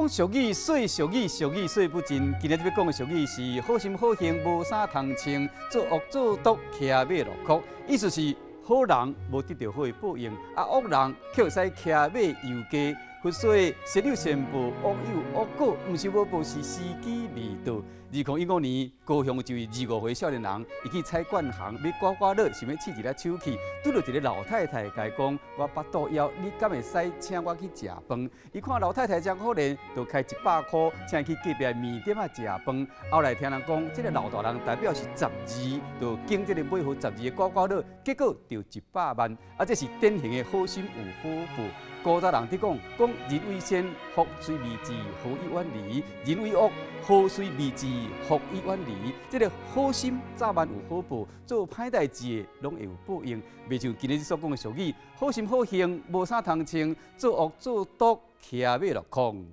講俗語，說俗語，俗語說不盡。今日欲講的俗語是好心好行無衫通穿，做惡做毒騎馬落空。意思是好人無得著好的報應，啊惡人卻會使騎馬遊街。佛說善有善報，惡有惡果，毋是無報，是時機未到。2015年，高雄有一位25歲少年人，伊去彩券行買刮刮樂，想欲試一下手氣，拄著一个老太太共伊講：我腹肚枵，你敢會使請我去食飯？伊看老太太誠可憐，就開100箍請伊去隔壁麵店仔食飯。後來聽人講，這个老大人代表是十二，就揀這个尾號十二的刮刮樂，結果著100萬。啊，這是典型的好心有好報。古早人佇講，講人為善，福雖未至，禍已遠離；人為惡，禍雖未至，福已遠離。這个好心早晚有好報，做歹代誌的攏會有報應。袂像今日所講的俗語，好心好行無衫通穿，做惡做毒騎馬落空。